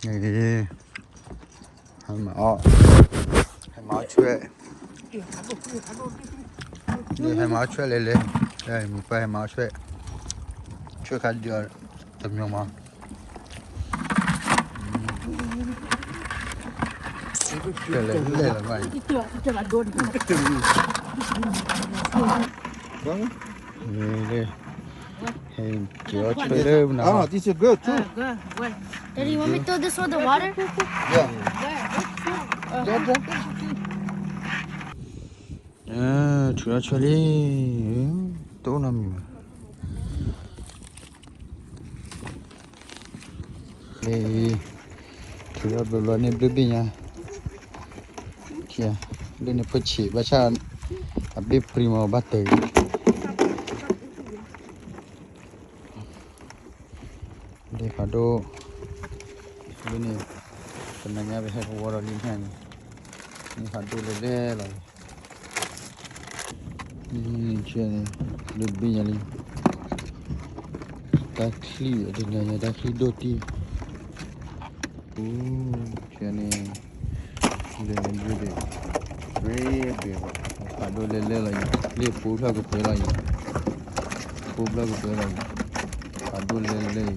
ဟဲမၤအီၣ်, ဟဲမၤအီၣ်ဆွဲၣ်, ဟဲမၤအီၣ်ဆွဲၣ်လဲၤလဲၤ, မံၤပှၢ်ဟဲမၤအီၣ်ဆွဲၣ်, ဆွဲၣ်ခါဒုးအီၤတမံၤမး, ဆွဲၣ်လဲၤလဲၤလီၤမးအံၤ, ဟဲက့ၤအီၣ်ဆွဲၣ်လၢပနၤ, Daddy, you want me to throw this one the water? ထုးထီၣ်ဆွဲၣ်လံ, တအိၣ်နီတမံၤဘၣ်. လၢ ထုးထီၣ်ဘျီဘျီန့ၣ်ဘျုးဘ့ၣ်ညါ, ဘျုးန့ၣ်ဖိဆံး ဘၣ်ဆၣ် အဘ့ၣ်ပြံမးဘၣ်တဲာ်, လၢဖးဒိၣ်, ဘျုးန့ၣ် တနၤညါပဟဲကဝီၤဒီးလံညါန့ၣ်, န့ၣ်ဖးဒိၣ်လဲၤလဲၤလီၤ. န့ၣ် ဘျုးဘ့ၣ်ညါလံ, တၢ်ချံၣ် တနၤညါတၢ်ချံၣ်ဒိၣ်တံၢ်, အိၣ်န့ၣ်, လဲၤလဲၤဘျုးဒံး, ရ့ဘ့ၣ်ဘၣ်, ဖးဒိၣ်လဲၤလဲၤလီၤအံၤ, လၢပူၤဖျၢၣ်ကပှဲၤလီၤအံၤ, ပူၤဖျၢၣ်ကပှဲၤလီၤအံၤ, ဖးဒိၣ်လဲၤလဲၤအံၤ,